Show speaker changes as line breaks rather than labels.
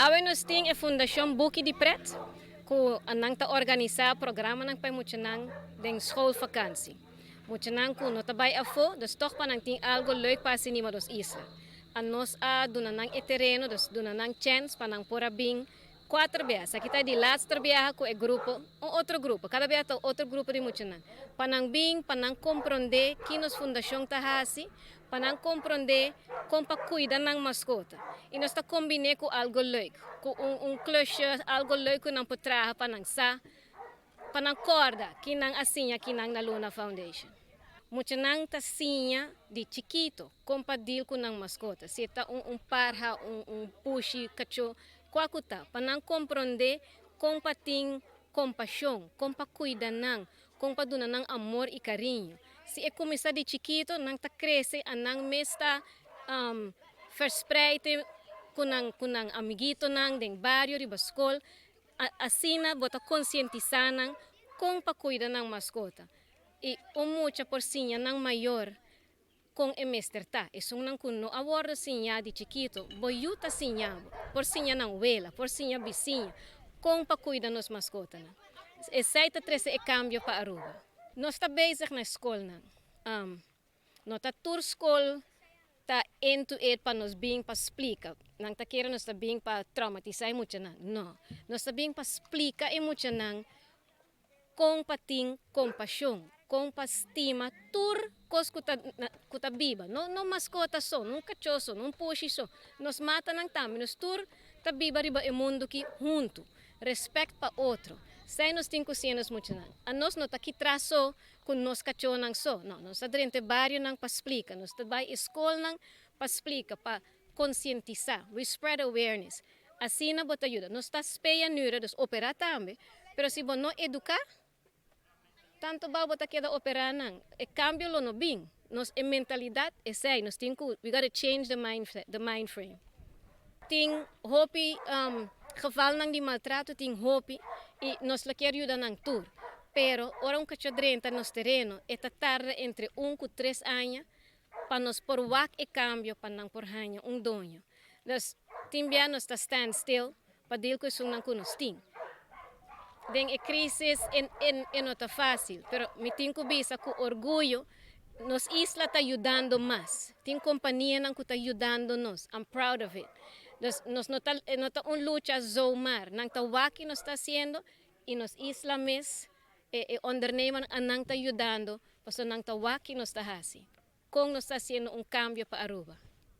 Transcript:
Awe nos tin e Fundacion Buki di Pret, cu nan ta organisa programanan pa muchanan den schoolvakantie. Muchanan cu no ta bay afo, dus toch pa nan tin algo leuk pa haci riba nos isla. A nos a duna nan e tereno, dus duna nan chance pa nan por a bin cuater biaha. Esaki ta di laatste biaha cu e grupo, un otro grupo, cada biaha ta otro grupo di muchanan. Pa nan bin, pa nan compronde ki nos fundacion ta haci, pa nan compronde con pa cuida nan mascota. Y nos ta combine cu algo leuk, cu un klusje, algo leuk cu nan por traha pa nan sa, pa nan corda ki nan a siña ki nan na Luna Foundation. Muchanan ta siña di chikito con pa deal cu nan mascota. Si ta un parha, un pushi, cacho, cua cu ta, pa nan compronde con pa tin compasion, con pa cuida nan, con pa duna nan amor y cariño. Si e cuminsa di chikito, nan ta crece y nan mes ta verspreid cu nan amiguitonan den bario riba scol. Asina bo ta concientisa nan con pa cuida nan mascota. Y un mucha por siña nan mayor con e mester ta. Esunnan cu no a wordo siña di chikito, bo yiu ta siña bo, por siña nan wela, por siña bisiña, con pa cuida nos mascotanan. Esey ta trece e cambio pa Aruba. Nos ta bezig na scolnan. No ta tur scol ta into it pa nos bin pa splica. Nan ta kere nos ta bin pa traumatisa e muchanan. No. Nos ta bin pa splica e muchanan con pa tin compasion, con pa stima tur cos cu ta biba. No, no mascota so, no cacho so, no pushi so. Nos matanan tambe, nos tur ta biba riba e mundo aki hunto. Respect pa otro. Esey nos tin cu siña nos muchanan. A nos no ta aki tras so cu nos cachonan so. No, nos ta drenta barionan pa splica. Nos ta bay scolnan pa splica, pa concientisa. We spread awareness. Asina bo ta yuda. Nos ta spelen nu, dus opera tambe. Pero si bo no educa, tanto bal bo ta keda opera nan. E cambio lo no bin. Nos e mentalidad esey, nos tin cu, we gotta change the mind frame. Tin hopi gevalnan di maltrato, tin hopi y nos lo kier yuda nan tur. Pero ora un cacho drenta nos tereno, e ta tarda entre 1 cu 3 aña pa nos por wak e cambio pa nan por haña un doño. Dus tin bia nos ta stand still pa deal cu esunnan cu nos tin. Den e crisis e no ta facil, pero mi tin cu bisa cu orguyo nos isla ta yudando mas. Tin companianan cu ta yudando nos. I'm proud of it. Dus nos no ta un lucha zomaar. Nan ta wak nos ta haciendo y nos isla mes e ondernemer nan ta yudando, paso nan ta wak nos ta haci. Con nos ta haciendo un cambio pa Aruba.